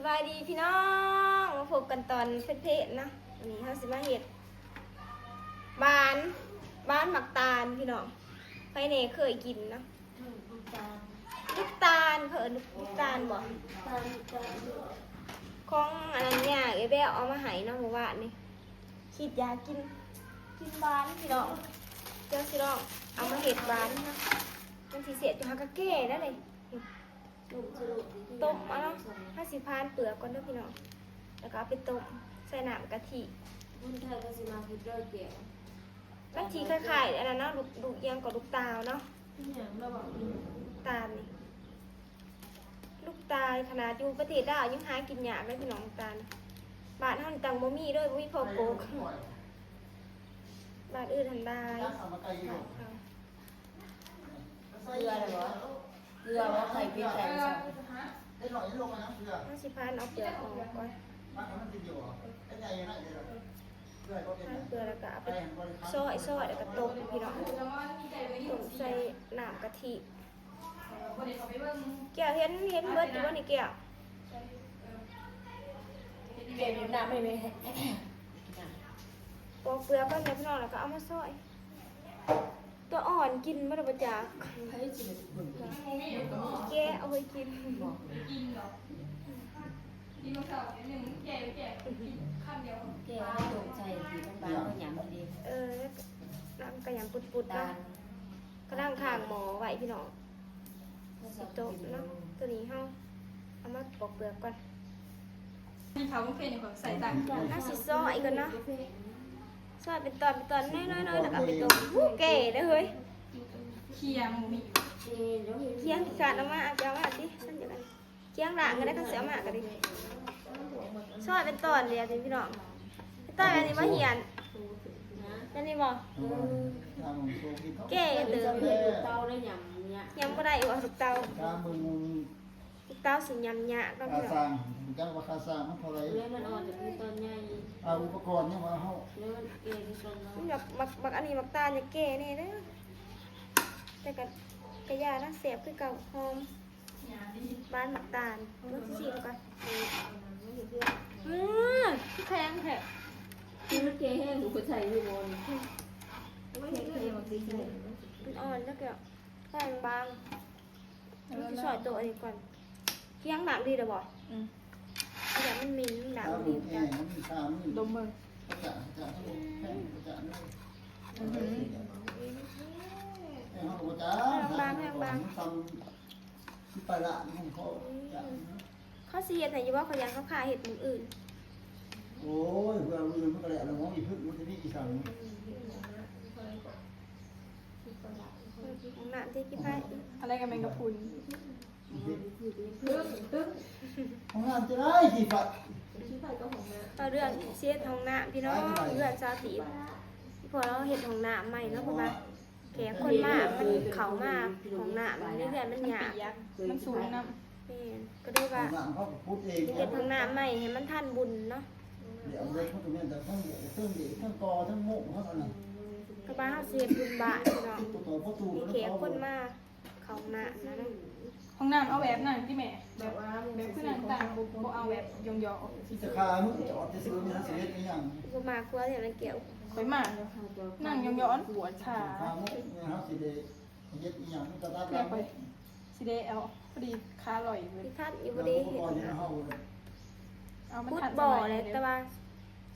ສະບາຍດີພີ່ນ້ອງ ມາພົບກັນຕອນເພດໆເນາະ. ມື້ນີ້ເຮົາຊິມາເຮັດຫວານ ຫວານໝາກຕານພີ່ນ້ອງ. ໃຜແດ່ເຄີຍກິນເນາະ? ອືມ ລູກຕານ ລູກຕານ ເຂົາເອີ້ນລູກຕານບໍ? ຕານ ຕານ ຂອງອັນນັ້ນ ຍ່າເອື້ອຍແວວເອົາມາໃຫ້ເນາະມື້ວານນີ້. ຄິດຢາກກິນ ກິນຫວານພີ່ນ້ອງ. ເຈົ້າຊິລອງເອົາມາເຮັດຫວານເນາະ. ມັນຊິແຊບ ເຈົ້າຫາກະແກ່ໄດ້ເລີຍ. ຕົ້ມເອົາເນາະ. ເຮົາຊິຜານເປືອກກ່ອນເດີພີ່ນ້ອງ ແລ້ວກໍເອົາໄປຕົ້ມໃສ່ນ້ຳກະທິ. ຄົນໄທກໍຊິມາເຮັດເດີແກງ. ມັນຊິຄ້າຍໆ ອັນນັ້ນເນາະ ລູກ ລູກຫຍັງກໍ ລູກຕາວເນາະ. ອີຫຍັງລະເວົ້າ? ຕານນີ້ ລູກຕານ ຂະໜາດຢູ່ປະເທດລາວຍັງຫາກິນຍາກເລີຍພີ່ນ້ອງ ຕານ. ບ້ານເຮົານີ້ຕັ້ງບໍ່ມີເດີ ບໍ່ມີພໍໂກກ. ບ້ານອື່ນຫັ້ນຫຼາຍ. ເກືອລະບໍ່? ເກືອບໍ່? ໄຂ່ປິດໄຂ່. ເຮົາຊິຜານເອົາເປືອກອອກກ່ອນ. ຜານເປືອກແລ້ວກໍເອົາໄປຊອຍໆ ແລ້ວກໍຕົ້ມພີ່ນ້ອງ. ຕົ້ມໃສ່ນ້ຳກະທິ. ແກ້ວເຫັນ ເຫັນເບິດຢູ່ບໍ່ນີ້ແກ້ວ? ແກ້ວ ນ້ຳໃຫ້ແມ່. ປອກເປືອກກ່ອນເດີພີ່ນ້ອງ ແລ້ວກໍເອົາມາຊອຍ. ຕົວອ່ອນກິນບໍ່ໄດ້ບໍ່ຈັກ. ໃຜຊິໄດ້ກິນ? ແກະເອົາໄວ້ກິນ. ບໍ່ກິນດອກ. ກິນມື້ເຊົ້າ ກິນມື້ ແກະ ແກະ ກິນຄຳດຽວ. ແກະເອົາລົງໃສ່ທີ່ບາງໆ ເຮົາຫຍຳໃຫ້ເດ້. ເອີ ນ້ຳກໍຫຍຳປຸດໆເນາະ. ກຳລັງຂ້າງໝໍ້ໄວ້ພີ່ນ້ອງ. ຊິຕົ້ມເນາະ. ຕົວນີ້ເຮົາເອົາມາປອກເປືອກກ່ອນ. ນີ້ເຂົາເປັນຫຍັງ ເຂົາໃສ່ຕ່າງ. ເຮົາຊິຊອຍກ່ອນເນາະ. ຊອຍເປັນຕອນ ເປັນຕອນນ້ອຍໆ ແລ້ວກໍເອົາໄປຕົ້ມ. ອູ້ ແກ່ເດີເຮີ້ຍ. ຄຽງບໍ່ມີ. ຄຽງຂາດເອົາມາ ເອົາ ເອົາມາຕິ. ຄຽງລ້າງກໍໄດ້ ຄັນຊິເອົາມາກໍໄດ້. ຊອຍເປັນຕອນດຽວນີ້ພີ່ນ້ອງ. ຕອນອັນນີ້ມາຮຽນ. ອັນນີ້ບໍ່? ເອີ ແກ່ເຕີບ. ເຕົາໄດ້ຫຍຳຍາກ. ຫຍຳບໍ່ໄດ້ບໍ່ ລູກເຕົາ? ຕາມເບິ່ງ ລູກເຕົາຊິຫຍຳຍາກເນາະ. ຄ່າສ້າງ ຮູ້ຈັກວ່າຄ່າສ້າງມັນເທົ່າໃດ? ແລ້ວມັນອ່ອນຈາກຕອນໃຫຍ່. ອ່າ ອຸປະກອນຍັງວ່າເຮົາ ແລ້ວມັນແກ່ຄືກັນເນາະ. ມັນແບບ ບັກ ບັກອັນນີ້ ບັກຕານຢາກແກ່ແດ່ເດີ. ແຕ່ກໍ ກະຢ່ານະ ແຊບຄືເກົ່າ ຫອມ. ຫວານໝາກຕານ. ເບິ່ງຊິມກ່ອນ. ອື ຄືແຂງແທ້. ຄືມັນແກ່ແຮງ ບໍ່ເຄີຍໃສ່ຢູ່ບໍ່ນີ້. ມັນອ່ອນແລ້ວກໍແຂງບາງ. ມັນຊິຊອຍໂຕອັນນີ້ກ່ອນ. ຄຽງລ້າງດີແລ້ວບໍ່? ອື ຢ່າມັນເໝັນ ລ້າງດີ. ດົມເບິ່ງ. ບາງໆ ບາງໆ. ເຂົາຊິເຮັດໃຫ້ຢູ່ບໍ່? ເຂົາຢ້ານເຂົາຄາເຮັດມື້ອື່ນ. ໂອ້ຍ ເພື່ອມື້ອື່ນມັນກໍແລ້ວລະ ມອງອີກ ມັນຈະມີອີກສັງ. ນ້ຳເທຂີ້ໄພ. ອັນໃດກໍແມ່ນກະພຸນ. ຫ້ອງນ້ຳຈະໄດ້ຂີ້ໄພ. ເວົ້າເລື່ອງຊິເຮັດຫ້ອງນ້ຳພີ່ນ້ອງ. ເຮືອນສາວຕີບ ອີ່ພໍ່ລາວເຮັດຫ້ອງນ້ຳໃໝ່ເນາະ ເພາະວ່າ ແຂກຄົນມາ ມັນເຂົ້າມາຫ້ອງນ້ຳໃນເຮືອນມັນຍາກ. ມັນສູງນຳ. ແມ່ນ ກໍເລີຍວ່າ ຫ້ອງນ້ຳເຮົາກໍຂຸດເອງ. ເຮັດຫ້ອງນ້ຳໃໝ່ໃຫ້ມັນທັນບຸນເນາະ. ດຽວເລີຍ ມັນກໍແມ່ນແຕ່ທັງດຽວ ທັງເດ ທັງຕໍ່ ທັງມຸ້ງ ທັງອັນນັ້ນ. ກໍວ່າເຮົາຊິເຮັດບຸນບ້ານພີ່ນ້ອງ ມີແຂກຄົນມາເຂົ້າຫ້ອງນ້ຳນະ. ຫ້ອງນ້ຳເອົາແບບນັ້ນຕິແມ່ ແບບ ແບບຄືນັ່ງຕ່າງ ບໍ່ ບໍ່ເອົາແບບຫຍໍ້ໆ. ຊິຈະຄາມື້ຈອດຈະຊື້ ມັນຊິເຮັດອີ່ຫຍັງ? ບໍ່ມາຄົວແຖວນັ້ນແກ້ວ. ຂ້ອຍມາຢູ່ ນັ່ງຫຍໍ້ໆ ປວດຂາ. ເຮົາຊິໄດ້ເຮັດອີ່ຫຍັງ ມັນກໍຕັດ ຂ້ອຍຊິໄດ້ເອົາ ພໍດີຂາລອຍເບິດ. ທີ່ຄັນຢູ່ບໍ່ໄດ້ເຮັດນະ. ເອົາ ມັນທັນສະໄໝແລ້ວ ແຕ່ວ່າ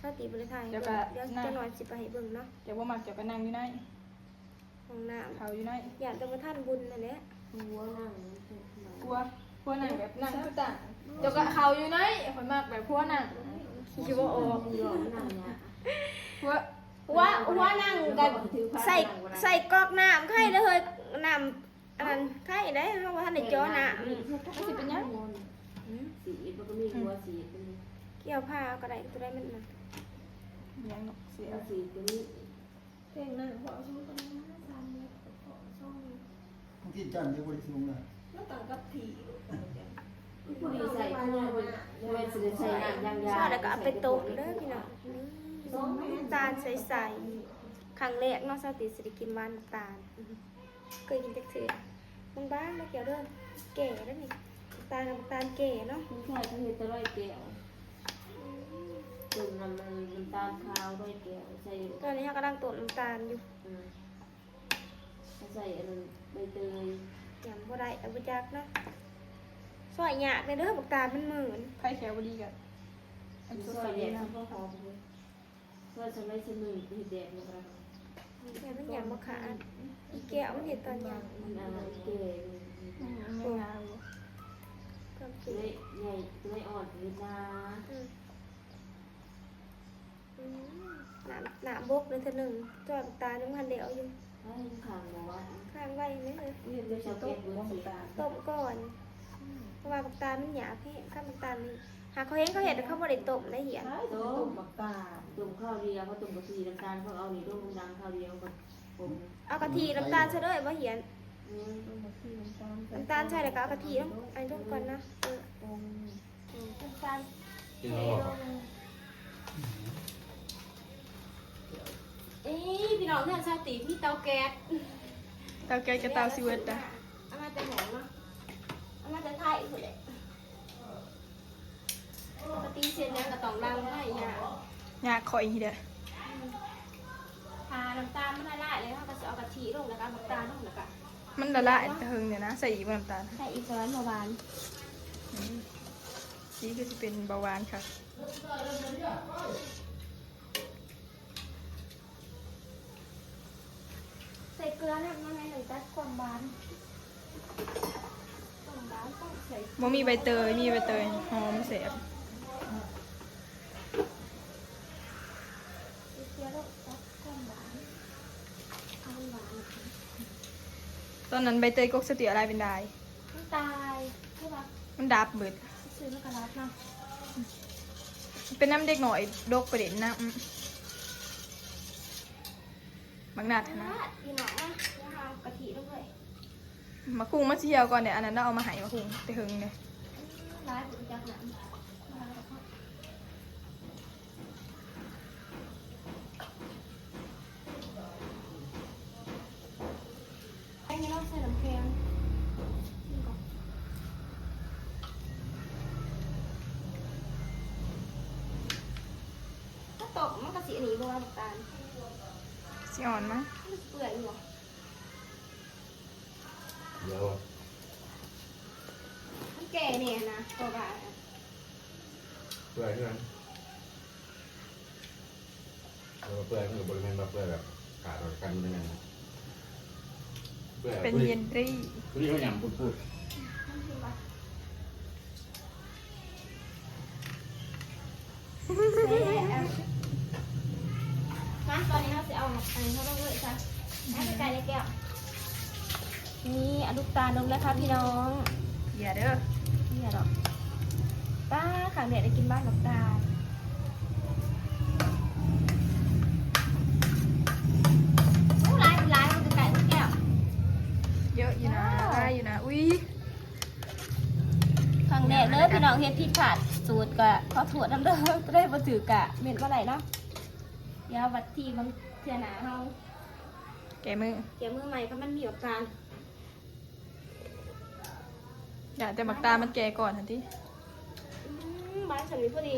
ສາວຕີບໍ່ໄດ້ຖ່າຍໃຫ້ເບິ່ງ. ດຽວຈັກໜ່ອຍຊິໄປໃຫ້ເບິ່ງເນາະ. ເຈົ້າບໍ່ມັກ ເຈົ້າກໍນັ່ງຢູ່ໃນ ຫ້ອງນ້ຳ ເຂົ້າຢູ່ໃນ ຢ້ານແຕ່ບໍ່ທັນບຸນນັ້ນແຫຼະ. ຜົວນັ່ງ ຜົວ ຜົວນັ່ງແບບນັ່ງຄືຕ່າງ. ເຈົ້າກໍເຂົ້າຢູ່ໃນ. ຂ້ອຍມັກແບບຜົວນັ່ງ ຂີ້ບໍ່ອອກ. ຜົວ ຜົວ ຜົວນັ່ງກໍໃສ່ ໃສ່ກອກນ້ຳໄຂ່ເດີເຮີ້ຍ. ນ້ຳອັນນັ້ນໄຂ່ເດ້ ເຮົາບໍ່ທັນໄດ້ເຈາະນ້ຳ. ມັນຊິເປັນຫຍັງ? ກ່ຽວຜ້າເອົາກໍໄດ້ ຕົວໃດມັນນະ ຫຍັງເນາະ ຊິເອົາ ເພງນາງເພາະຊຸມກັນນະ ສາມເມັດເພາະສອງເມັດ. ບາງທີຈັນຍັງບໍ່ໄດ້ຊຸມນະ ມັນຕ້ອງກັບທີ່. ຜູ້ດີໃສ່ ຜູ້ນ້ອຍບໍ່ແມ່ນຊິໄດ້ໃສ່ນ້ຳຢ່າງຢາ ຊອດແລ້ວກໍເອົາໄປຕົ້ມເດີພີ່ນ້ອງ. ນ້ຳຕານໃສໆ ຄັ້ງແລກເນາະ ສາວຕີຊິໄດ້ກິນຫວານນ້ຳຕານ. ເຄີຍກິນຈັກເທື່ອ. ບາງໆ ເດີແກ້ວເດີ ແກ່ແລ້ວນີ້. ຕານ ນ້ຳຕານແກ່ເນາະ. ຜູ້ຊາຍເຂົາເຮັດແຕ່ຮ້ອຍແກ້ວ. ອືມ ຕົ້ມນ້ຳ ນ້ຳຕານຂາວຮ້ອຍແກ້ວໃສ່. ຕອນນີ້ເຮົາກຳລັງຕົ້ມນ້ຳຕານຢູ່. ອືມ ເຮົາໃສ່ອັນນັ້ນ ໃບເຕີຍ. ຫຍັງບໍ່ໄດ້ ເອົາໄປຈັກເນາະ. ຊອຍຍາກເດີ ບັກຕານມັນໝືນ. ໃຜແຂວບໍ່ດີກໍອັນຊອຍແຫຼະ ຊອຍແຫຼະ ຊອຍພໍໆ. ວ່າຈະໄວ້ຊະໜຶ່ງເຮັດແບບນີ້ກໍໄດ້. ແຕ່ມັນຫຍັງບໍ່ຂາດ ອີແກ້ວມັນເຮັດຕອນຫຍັງ? ມັນ ອ່າ ອີແກ້ວ ອືມ ມັນງາມຢູ່. ຄວາມຈິງ ເລີຍໃຫຍ່ ເລີຍອ່ອນເຮັດນາ. ອືມ ອືມ ນ້ຳ ນ້ຳບົກເລີຍເທື່ອໜຶ່ງ ຈອຍບັກຕານຍັງບໍ່ທັນໄດ້ເອົາຢູ່. ອ້າວ ມັນຄ້າງບໍ່ວະ? ຄ້າງໄວ້ແມ່ນເອີຍ. ເຮັດໄດ້ຊາວເຈັດມື້ຊິ ຕົ້ມກ່ອນ. ອືມ ເພາະວ່າບັກຕານມັນຫຍາບແຮງ ຄັນບັກຕານນີ້ ຫາເຂົາເຫັນເຂົາເຮັດ ແຕ່ເຂົາບໍ່ໄດ້ຕົ້ມໄດ້ຫຽນ. ໃຊ່ ຕົ້ມບັກຕານ ຕົ້ມຄາວດຽວ ເຂົາຕົ້ມກະທິ ນ້ຳຕານ ເຂົາເອົານີ້ລົງດັງຄາວດຽວ ມັນກໍ ເອົາກະທິ ນ້ຳຕານໃສ່ເລີຍບໍ່ຫຽນ. ອືມ ຕົ້ມກະທິ ນ້ຳຕານ ນ້ຳຕານໃສ່ ແລ້ວກໍເອົາກະທິລົງ ອັນນີ້ລົງກ່ອນນະ. ເອີ ອືມ ນ້ຳຕານ ເອີ ເອີ ພີ່ນ້ອງ ເຮືອນຊາວຕີບມີເຕົາແກັສ. ເຕົາແກັສກັບເຕົາຊິເບິດນະ. ເອົາມາແຕ່ໃສເນາະ? ເອົາມາແຕ່ໄທພຸ້ນແຫຼະ. ປົກກະຕິເຮັດຫຍັງກໍຕ້ອງດັງໄຟຫຍັງ. ຍາກຂ້ອຍນີ້ແຫຼະ. ອືມ ຖ້ານ້ຳຕານມັນລະລາຍແລ້ວ ເຮົາກໍຊິເອົາກະທິລົງ ແລ້ວກໍເອົານ້ຳຕານລົງ ແລ້ວກໍ ມັນລະລາຍແຕ່ເຫິງແລ້ວນະ. ໃສ່ອີກບໍ່ນ້ຳຕານ? ໃສ່ອີກ ສະຫວານບໍ່ຫວານ. ອືມ ສີຄືຊິເປັນເບົາຫວານຄັກ. ໃສ່ເກືອນຳ ມັນໃຫ້ມັນຕັດຄວາມຫວານ. ຄວາມຫວານຕ້ອງໃສ່ ບໍ່ມີໃບເຕີຍ ມີໃບເຕີຍຫອມແຊບ. ໃສ່ເກືອແລ້ວຕັດຄວາມຫວານ ເອົາມັນຫວານ. ຕອນນັ້ນໃບເຕີຍກົກສະເຕີຍລາຍເປັນດາຍ ມັນຕາຍ ຄືວ່າມັນດັບເບິດ. ຊື່ໆ ມັນກໍດັບເນາະ. ເປັນນຳເດັກນ້ອຍດົກໄປເຫຼັ້ນນຳ. ບັກນັດຫັ້ນນະ ພີ່ນ້ອງນະ. ດຽວເຮົາເອົາກະທິລົງເລີຍ. ໝາກຫຸ່ງມັນຊິຫ່ຽວກ່ອນເດ້. ອັນນັ້ນເຮົາເອົາມາໃຫ້ໝາກຫຸ່ງແຕ່ເຫິງເດ້. ອືມ ຫຼາຍຜູ້ຈັກນຳ. ໃສ່ນ້ຳແຂງ ຖ້າຕົ້ມມັນກໍຊິອັນນີ້ບໍ່ວ່າ ນ້ຳຕານ ຊິອ່ອນມະ ມັນເປື່ອຍຢູ່. ດຽວ ມັນແກ່ແນ່ນະ ເພາະວ່າເປື່ອຍຄືກັນ. ແຕ່ວ່າເປື່ອຍມັນກໍບໍ່ໄດ້ແມ່ນວ່າເປື່ອຍແບບຂາດອອກຈາກກັນ ບໍ່ໄດ້ແມ່ນນະ. ເປື່ອຍເປັນເຢນລີ້ ຜູ້ທີ່ເຮົາຫຍຳປຸດໆ. ແຊບ. ມາ ຕອນນີ້ເຮົາຊິເອົາອັນນີ້ເຮົາລົງເລີຍຊະ. ມາໃກ້ໆ ເລີຍແກ້ວ. ນີ້ ເອົາລູກຕານລົງແລ້ວຄ່ະພີ່ນ້ອງ. ຢ່າເດີ ຢ່າດອກ. ປ້າ ຄັ້ງແລກໄດ້ກິນຫວານບັກຕານ. ໂອ້ ຫຼາຍ ຫຼາຍ ມາໃກ້ໆ ແກ້ວ. ເຍອະຢູ່ນະ ຫຼາຍຢູ່ນະ. ອຸ້ຍ ຄັ້ງແລກເດີພີ່ນ້ອງ ເຮັດຜິດພາດສູດກໍຂໍໂທດນຳເດີ. ໂຕໃດບໍ່ຖືກກະເມັ້ນມາໄດ້ເນາະ. ດຽວບັດທີບາງເທື່ອໜ້າເຮົາແກ້ມື ແກ້ມືໃໝ່ ຄັນມັນມີບັກຕານ. ຢ່າແຕ່ບັກຕານມັນແກ່ກ່ອນຫັ້ນຕິ. ອືມ ບານສ່ຳນີ້ພໍດີ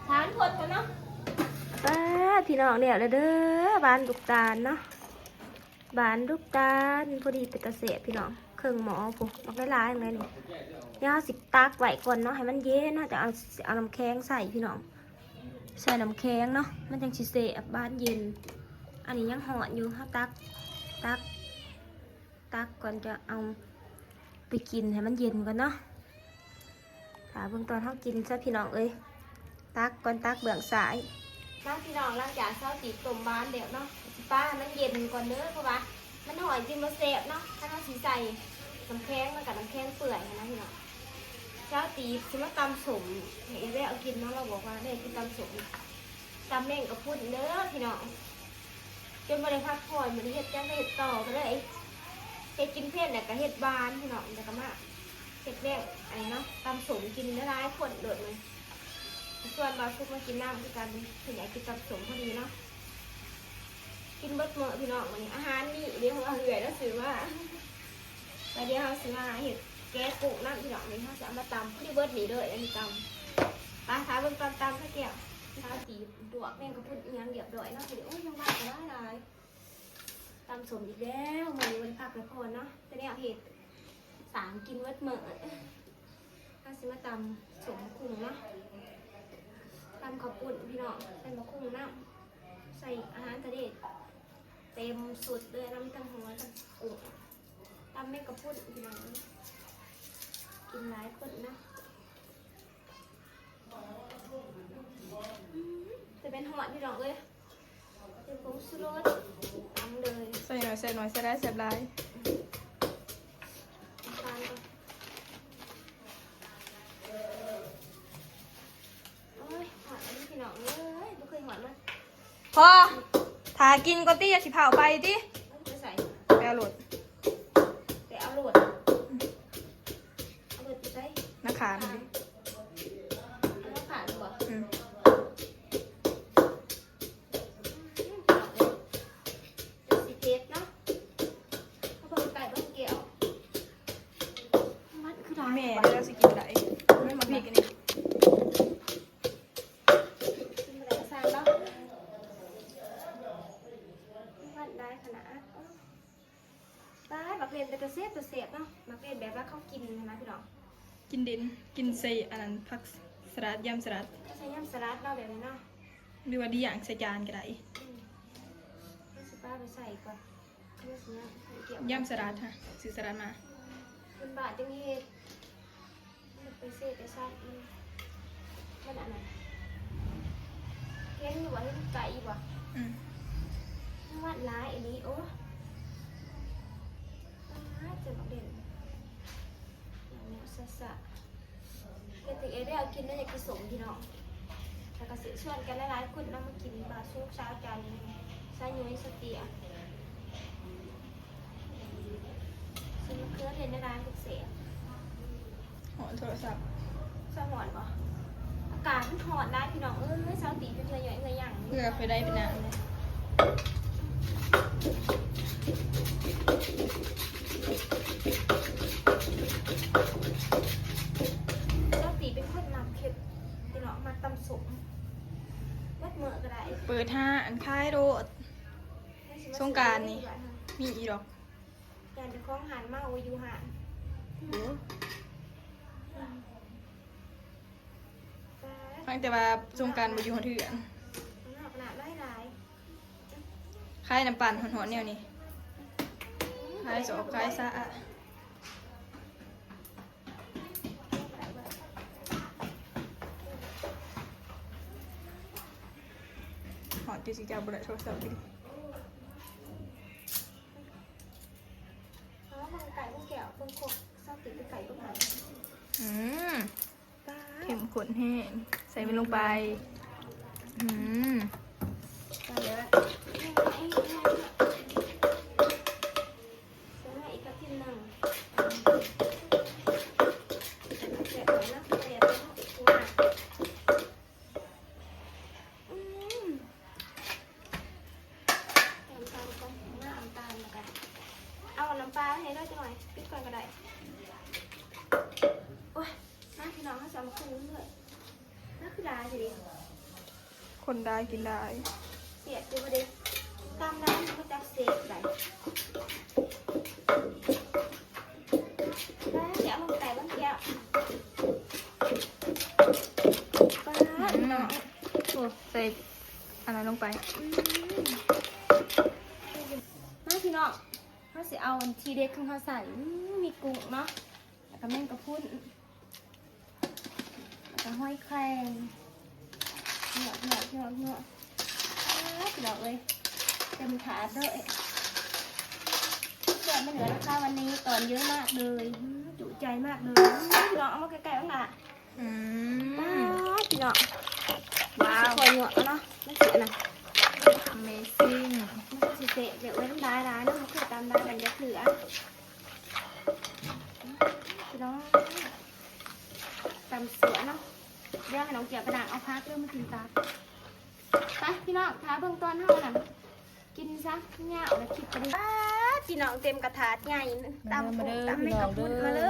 ທານພົດກ່ອນເນາະ. ປ້າ ພີ່ນ້ອງ ແລ້ວແລ້ວເດີ ບານລູກຕານເນາະ. ບານລູກຕານພໍດີເປັນຕາແຊບພີ່ນ້ອງ. ເຄິ່ງໝໍ້ພຸ້ນ ບັກຫຼາຍໆ ແມ່ນນີ້. ດຽວເຮົາຊິຕັກໄວ້ກ່ອນເນາະ ໃຫ້ມັນເຢັນ ເຮົາຈະເອົາ ເອົານ້ຳແຂງໃສ່ພີ່ນ້ອງ. ໃສ່ນ້ຳແຂງເນາະ ມັນຈັ່ງຊິແຊບ ບານເຢັນ. ອັນນີ້ຍັງຮ້ອນຢູ່ ເຮົາຕັກ ຕັກ ຕັກກ່ອນ ຈະເອົາໄປກິນໃຫ້ມັນເຢັນກ່ອນເນາະ. ຖ້າເບິ່ງຕອນເຮົາກິນຊະພີ່ນ້ອງເອີຍ. ຕັກກ່ອນ ຕັກເບື້ອງຊ້າຍ. ມາພີ່ນ້ອງ ຫຼັງຈາກຊາວຕີບຕົ້ມຫວານແລ້ວເນາະ ຊິປະໃຫ້ມັນເຢັນກ່ອນເດີ ເພາະວ່າມັນຮ້ອນກິນບໍ່ແຊບເນາະ. ຄັນເຮົາຊິໃສ່ນ້ຳແຂງ ມັນກໍນ້ຳແຂງເປື່ອຍຫັ້ນນະພີ່ນ້ອງ. ຊາວຕີບຊິມາຕຳສົ້ມໃຫ້ເອື້ອຍແວວກິນເນາະ ລາວບອກວ່າແມ່ກິນຕຳສົ້ມ ຕຳແມງກະພຸ້ນເດີພີ່ນ້ອງ. ຈົນບໍ່ໄດ້ພັກຜ່ອນ ບໍ່ໄດ້ເຮັດຫຍັງ ກໍເຮັດຕໍ່ ກໍເລີຍເຮັດກິນເພນ ແລ້ວກໍເຮັດຫວານພີ່ນ້ອງ ແລ້ວກໍມາເຮັດແນວອັນນີ້ເນາະ ຕຳສົ້ມກິນຫຼາຍໆ ຄົນໂລດ. ມື້ນີ້ຊວນບ່າວສຸກມາກິນນຳຄືກັນ ເພິ່ນຢາກກິນຕຳສົ້ມພໍດີເນາະ. ກິນເບິດມື້ພີ່ນ້ອງ ມື້ນີ້ອາຫານມີເດ້ ເພາະວ່າເອື້ອຍລາວຊື້ມາ. ແລ້ວດຽວເຮົາຊິມາເຮັດ ແກະກຸ້ງນຳພີ່ນ້ອງ ນີ້ເຮົາຊິເອົາມາຕຳ ພໍດີເບິດນີ້ເດີ ອັນນີ້ຕຳ. ໄປ ຖ້າເບິ່ງຕອນຕຳ ຂ້າວແກ້ວ ຂ້າວຕີບ ລວກແມງກະພຸ້ນອີ່ຫຍັງລຽບລ້ອຍເນາະ ພໍດີ. ໂອ້ຍ ຍັງວ່າງຫຼາຍໆ ຕຳສົ້ມອີກແລ້ວ ມື້ນີ້ບໍ່ໄດ້ພັກໄດ້ຜ່ອນເນາະ ແຕ່ແນວເຮັດ ສ້າງກິນເບິດມື້. ເຮົາຊິມາຕຳສົ້ມໝາກຫຸ່ງເນາະ ຕຳເຂົ້າປຸ້ນພີ່ນ້ອງ ໃສ່ໝາກຫຸ່ງນຳ ໃສ່ອາຫານທະເລເຕັມຊຸດເລີຍ ນຳທັງຫົວທັງກຸ້ງ ຕຳແມງກະພຸ້ນພີ່ນ້ອງ ກິນຫຼາຍຄົນນະ. ອືມ ຈະເປັນຮອດພີ່ນ້ອງເອີຍ ເປັນຜົງຊູລົດ ຕຳເລີຍ ໃສ່ໜ້ອຍໃສ່ໜ້ອຍ ໃສ່ຫຼາຍແຊບຫຼາຍ. ອືມ ນ້ຳຕານກ່ອນ. ໂອ້ຍ ຮອດແລ້ວພີ່ນ້ອງເອີຍ ບໍ່ເຄີຍຮອດມາ. ພໍ ຖ້າກິນກ່ອນຕິ ຢ່າຊິພ້າວໄປຕິ. ໄປໃສ? ໄປເອົາໂລດ ໄປເອົາໂລດ ເອົາໂລດໄປໃສ? ນາຄານ ເອົານາຄານບໍ່? ອືມ ອືມ ພີ່ນ້ອງເອີຍ ຈະຊິເຜັດເນາະ ເຮົາເບິ່ງໄກ່ເບິ່ງແກ້ວ ມັນຄືຫຼາຍ ແມ່ເດ້ ລາວຊິກິນໄດ້ ມັນໝາກພິກອັນນີ້ ກິນບໍ່ໄດ້ກໍຊ່າງເນາະ ມັນຫຼາຍຂະໜາດ. ປ້າດ ໝາກເລັ່ນເປັນຕາແຊບຕາແຊບເນາະ ໝາກເລັ່ນແບບວ່າເຂົາກິນຫັ້ນນະພີ່ນ້ອງ ກິນເດັ່ນ ກິນໃສ່ອັນນັ້ນ ຜັກສະຫຼັດ ຢຳສະຫຼັດ ເຂົາໃສ່ຢຳສະຫຼັດເນາະ ແບບນີ້ເນາະ ຫຼືວ່າລ້ຽງໃສ່ຈານກໍໄດ້. ອືມ ເຮົາຊິປາໄປໃສ່ກ່ອນ ເຮົາຊິ ຢຳສະຫຼັດຫະ ຊື້ສະຫຼັດມາ ເພິ່ນບາດຈັ່ງເຮັດ. ໄປເສດໄປຊາດ ມັນ ມັນອັນນັ້ນ ເຫັນຢູ່ບໍ່? ເຫັນໄກຢູ່ບໍ່? ອືມ ມັນຫຼາຍອີ່ຫຼີ. ໂອ້ ຕາຍ ເຈັບບັກເດັ່ນ ແນວຊະໆ ເຮັດໃຫ້ເອື້ອຍແລ້ວກິນແລ້ວຢາກກິນສົ້ມພີ່ນ້ອງ. ແລ້ວກໍເຊີນຊວນກັນຫຼາຍໆຄົນເນາະ ມາກິນ ບ່າວສຸກ ສາວຈັນ ສາວຍຸ້ຍ ສາວເຕ້ຍ ຊິມາເຄືອເຮັດແນວໃດກໍແຊບ. ຮ້ອນໂທລະສັບ ສະຮ້ອນບໍ່? ອາກາດມັນຮ້ອນຫຼາຍພີ່ນ້ອງເອີຍ ສາວຕີເປັນເຫື່ອຫຍ້ອຍເຫື່ອຫຍັງ ເຫື່ອໄປໄດ້ເປັນນາງ. ສາວຕີເປັນຄົນມັກເຮັດ ພີ່ນ້ອງ ມັກຕຳສົ້ມ ເປີດມື້ກໍໄດ້ ເປີດຮ້ານຂາຍໂລດ. ສົງການນີ້ມີອີກດອກ ຢ້ານເຈົ້າຂອງຮ້ານເມົາຢູ່ຮ້ານ. ໂອ້ ຟັງແຕ່ວ່າສົງການບໍ່ຢູ່ຮອດເຮືອນ ຂະໜາດຫຼາຍໆ ຂາຍນ້ຳປັ່ນຮ້ອນໆແນວນີ້ ຂາຍສອບຂາຍສາ. ຮອດຢູ່ຊິຈັບບໍ່ໄດ້ໂທລະສັບຢູ່. ເອົາເບິ່ງໄກ່ເບິ່ງແກ້ວເບິ່ງຄົກ ຊາວຕິດໄກ່ເບິ່ງຫາ. ອືມ ປາດ ເຂັ້ມຂຸ້ນແຮງ ໃສ່ມັນລົງໄປ. ອືມ ໄປແລ້ວ ໃສ່ມາອີກກະທິນໜຶ່ງ ແຊບໆ ເນາະ ແຊບໆ ເນາະ. ອືມ ຕຳຕຳກ່ອນ ນ້ຳຕານ ແລ້ວກະເອົານ້ຳປາໃຫ້ເດີ ຈັກໜ້ອຍ ປິດກ່ອນກໍໄດ້. ໂອ້ຍ ມາພີ່ນ້ອງ ເຮົາຊິເອົາມາຄົນເລື້ອຍໆ ມາ ຄືຫຼາຍແທ້ເດ. ຄົນໄດ້ກິນໄດ້ ແຊບຢູ່ບໍ່ເດ ຕຳໄດ້ ມັນບໍ່ຈັກແຊບໃດ. ໄປ ດຽວເອົາລົງໄປເບິ່ງແກ້ວ ປາດ ອືມ ເນາະ. ໂອ້ ໃສ່ອັນນັ້ນລົງໄປ. ອືມ ມາພີ່ນ້ອງ ເຮົາຊິເອົາອັນທີເດັດຂອງເຮົາໃສ່. ອືມ ມີກຸ້ງເນາະ ແລ້ວກໍແມງກະພຸ້ນ ແລ້ວກໍຫອຍແຄງ ເນາະ ເນາະ ເນາະ ເນາະ. ອ້າ ພີ່ນ້ອງເອີຍ ເຕັມຖາດເລີຍ ແຊບ ໄມ່ເຫຼືອລະຄ່າ ວັນນີ້ຕອນເຍອະມາກເລີຍ ອືມ ຈຸໃຈມາກເລີຍ. ອືມ ພີ່ນ້ອງ ເອົາມາໃກ້ໆ ເບິ່ງລະ. ອືມ ປ້າ ພີ່ນ້ອງ ວ້າວ ມັນຊິຄ່ອຍຍົວະເນາະ ມັນຊິອັນນັ້ນ Amazing ມັນຊິແຊບແບບ ໂອ້ຍ ມັນຫຼາຍໆເນາະ ບໍ່ເຄີຍຕຳຫຼາຍປານໃດເທື່ອ. ພີ່ນ້ອງ ຕຳຊົ່ວເນາະ ດຽວໃຫ້ນ້ອງແກ້ວໄປລ້າງເອົາຜັກເດີ ມາກິນຕັບ. ໄປພີ່ນ້ອງ ຖ້າເບິ່ງຕອນເຮົາອັນນັ້ນກິນຊະ ຍາວແລ້ວຄລິບກໍໄດ້. ປ້າ ພີ່ນ້ອງ ເຕັມກະຖາດໃຫຍ່ ຕຳ ມາເດີ ຕຳແມງກະພຸ້ນ ພີ່ນ້ອງເດີ ມາເດີ.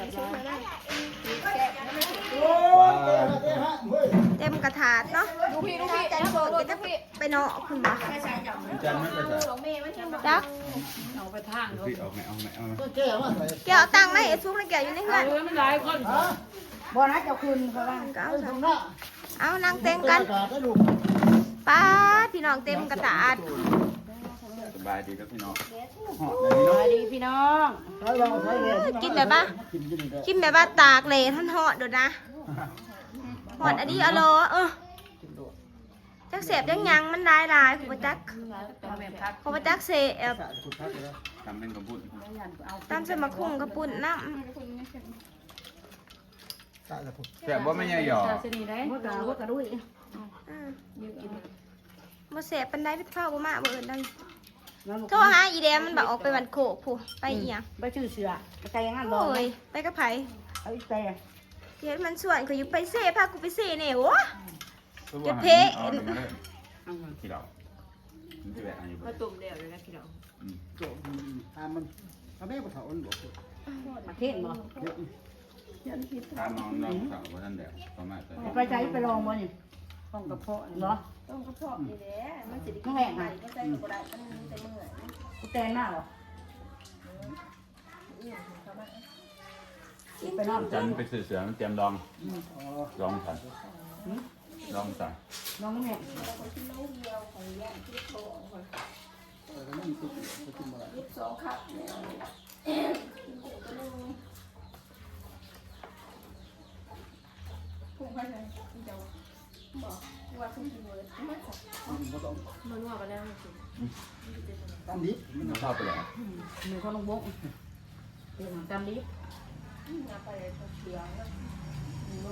ເອົາໄປຊຸກໃຫ້ນາງ ເຕັມກະຖາດເນາະ. ລູກພີ່ ລູກພີ່ ຈັນໂພດກໍຈະໄປເນາະ ເພິ່ນວ່າ ຈັນມັນໄປໃສ? ຈັກ ເອົາໄປທາງ ເອົາແມ່ ເອົາແມ່ ເອົາແມ່ ແກ້ວຕັ້ງໄວ້ໃຫ້ສຸກ ແລ້ວແກ້ວຢູ່ໃນເຮືອນ ເອີ ມັນຫຼາຍຄົນ ບໍ່ນະ ເຈົ້າຄືນເຂົາວ່າ ກໍເອົາ ເອົານັ່ງແຕ່ງກັນ. ປາດ ພີ່ນ້ອງເຕັມກະຕາດ. ສະບາຍດີເດີພີ່ນ້ອງ ສະບາຍດີພີ່ນ້ອງ ກິນໄດ້ປະ? ກິນແບບວ່າຕາກແດດຮ້ອນໆໂດດນະ ຮ້ອນອະດີອະລໍ. ເອີ ຈັກແຊບຈັກຫຍັງ ມັນຫຼາຍໆ ຂ້ອຍບໍ່ຈັກ ຂ້ອຍບໍ່ຈັກແຊບ. ຕຳເປັນກະປຸ້ນ ຕຳໃສ່ໝາກຫຸ່ງກະປຸ້ນນຳ. ແຊບບໍ່ແມ່ໃຫຍ່ຫຍໍ້? ບໍ່ກະ ບໍ່ກະດຸ້ຍ ອືມ ບໍ່ແຊບປານໃດ ເພິ່ນເຂົ້າບໍ່ມາ ບໍ່ເອີ້ນໄດ້. ໂທຫາອີແດງ ມັນບາກອອກໄປບ້ານໂຄກພຸ້ນ ໄປອີ່ຫຍັງ ໄປຊື້ເສື້ອ ໄປໃສ່ງານບໍ່? ໂອ້ຍ ໄປກັບໃຜ? ເອົາອີແຕ ເຮັດມັນຊວນຂ້ອຍຢູ່ ໄປເຊ ພາກູໄປເຊແດ່. ໂອ້ຍ ຈະເພະ ກິນເຫຼົ້າ ມັນຊິແບກຢູ່ ມາຕົ້ມແລ້ວເລີຍນະກິນເຫຼົ້າ. ອືມ ໂຕ ອືມ ຕາມມັນ ເອົາແມ່ບໍ່ເຖົ້າ ອັນບໍ່ ປະເທດບໍ່? ຕາມນ້ອງ ນ້ອງສາວບໍ່ທັນແລ້ວ ປະມານ ໄປໃສ ໄປລອງບໍ່ນີ້? ຫ້ອງກະເພາະບໍ່? ຫ້ອງກະເພາະນີ້ແຫຼະ ມັນຊິໄດ້ກິນໃໝ່ ບໍ່ໃສ່ກໍບໍ່ໄດ້ ມັນມີແຕ່ເມື່ອຍ. ກູແຕນມາບໍ່? ໄປນອນ ຈັນໄປຊື້ເສື້ອ ມັນຕຽມດອງ ດອງໃສ່ ດອງໃສ່ ດອງແມ່ ບໍ່ ວ່າເພິ່ນກິນເບິດ ມັນບໍ່ຕ້ອງ ມັນວ່າບໍ່ໄດ້ເອົາມາກິນ ຕຳດິບ ມັນເອົາເຂົ້າໄປແລ້ວ ອືມ ໜຶ່ງເຂົ້າໜຶ່ງບົກ ເປັນຕຳດິບ ອືມ ເອົາໄປເຂົາເຂືອງນະ ອືມ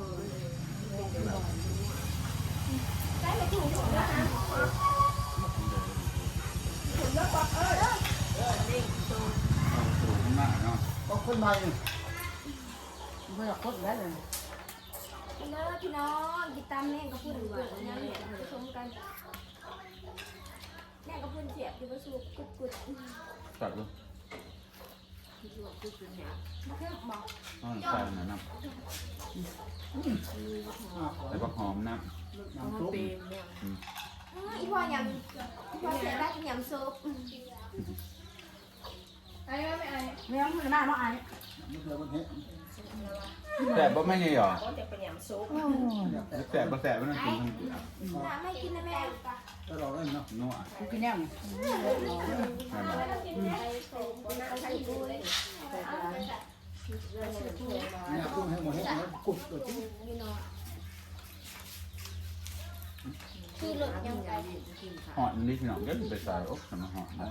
ໃສ່ມາທຸ່ມນະ ເອີ ເອີ ເອີ ເດ້ງໂຕ ເອົາໂຕຂຶ້ນມາເນາະ ຂອງຄົນໃໝ່ ບໍ່ຢາກຄົນໄດ້ເລີຍ. ກິນເດີພີ່ນ້ອງ ກິນຕຳແມງກະພຸ້ນ ຫວານ ຫຍັງນີ້ ປະສົມກັນ ແມງກະພຸ້ນແຊບຢູ່ບໍ່? ສຸກກຸດໆ ແຊບຢູ່ ບໍ່ເຄັມບໍ່? ອືມ ໃສ່ນັ້ນນຳ ໃສ່ບັກຫອມນຳ ນ້ຳຊຸບ ອືມ ອີ່ພໍ່ຍຳ ອີ່ພໍ່ແຊບຫຼາຍ ຍຳສົບ. ແຊບບໍ່ແມ່ໃຫຍ່ຫຍໍ້? ແຊບບໍ່ແມ່ໃຫຍ່ຫຍໍ້? ແຊບບໍ່ແຊບ ມັນກິນທັງເກືອ ແມ່ກິນນະແມ່ ນວດ ກິນແນວນີ້ ແມ່ນບໍ່? ແມ່ປຸ້ງໃຫ້ໝົດ ໃຫ້ໝົດ ກຸດໂດດ ຂີ່ລົດຫຍັງໄປ? ຮ້ອນນີ້ພີ່ນ້ອງ ເດີໄປໃສ່ ໂອ້ ຄັນມັນຮ້ອນ ຮ້ອນ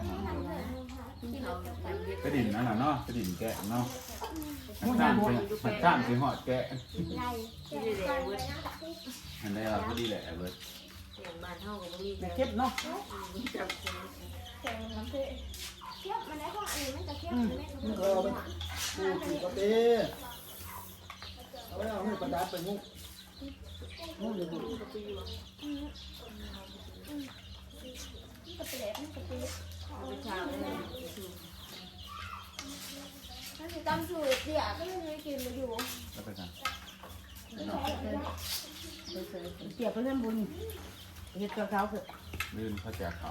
ໄປດິນນັ້ນນະເນາະ ໄປດິນແກະເນາະ ຫ້າມຊິ ຫ້າມຊິຮອດແກະ ຫັ້ນແຫຼະ ພໍດີແຫຼະເບິດ ແມ່ເກັບເນາະ ເກັບ ມັນໄດ້ ເພາະອັນນີ້ມັນຈະເຄັມ ອືມ ມັນກໍເອົາໄປປູກກະເປ ເອົາໄວ້ເອົາໃຫ້ປະດັບໄປງຸ້ມ ງຸ້ມເລີຍ ອືມ ອືມ ມັນກະແປ ມັນກະເປ ເອົາໄປທາ ມັນຊິຕຳສູດເດຍ ກໍເລີຍໄດ້ກິນບໍ່ຢູ່ ເອົາໄປທາ ເນາະ. เสียบไปเรื่องบุญ เฮ็ดกับเขาคือ ลื่นเขาแจกเขา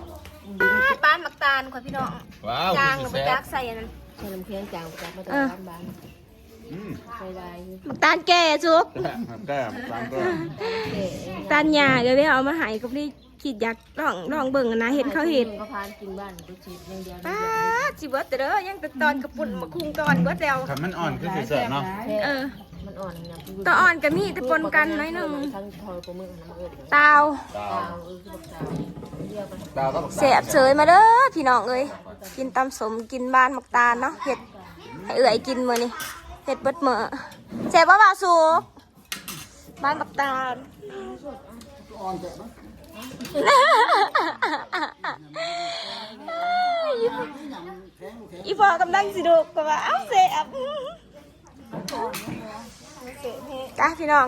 บ้านหมากตาลค่ะพี่น้อง ว้าว จาง คือ บ่ แซ่ จั บ กใส่อันนั้น ใส่น้ำแข็งจางไปจากมา เอ จาก อ บ้านบาง อืม ใส่ลาย หมากตานแก่สุก แซ่บแซ่บตามก็ ตานยาก็ได้เอามาให้กับนี่คิดอยากลองลองเบิ่งนะเห็นเขาเห็น ก็พานกินบ้านก็ชิดอย่างเดียว ป้าดสิเบิดเด้อยังแต่ตอนกระปุ่นมาคุงตอนเบิดแล้ว คันมันอ่อนคือสิแซ่บเนาะ เออ มันอ่อนนะ ตอนอ่อนก็มีแต่ปนกันหน้อยหนึง ทั้งทอยปลาหมึกน้ำเอิญ ตาว ตา ตาวเออคือบักตาวเดียวกัน ตาก็บัก แซ่บเสยมาเด้อพี่น้องเอ้ยกินตำสมกินบ้านหมากตาลเนาะเฮ็ดให้เอื้อยกินมื้อนี้เฮ็ดเบิดมื้อแซ่บบ่ว่าสุกบ้านหมากตาล อีพ่อกำลังสิดุก็ว่าเอ้าแซ่บ จ้าพี่น้อง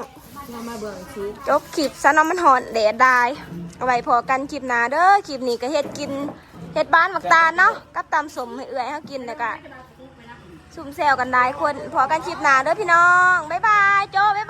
มาเบิ่งชิ จบคลิปซะเนาะมันฮ้อนแดดดายเอาไว้พอกันคลิปหน้าเด้อคลิปนี้ก็เฮ็ดกินเฮ็ดบ้านหมากตาลเนาะกับตำสมให้เอื้อยเฮากินแล้วก็ซุ่มแซวกันหลายคนพอกันคลิปหน้าเด้อพี่น้องบ๊ายบายโจ้บ๊าย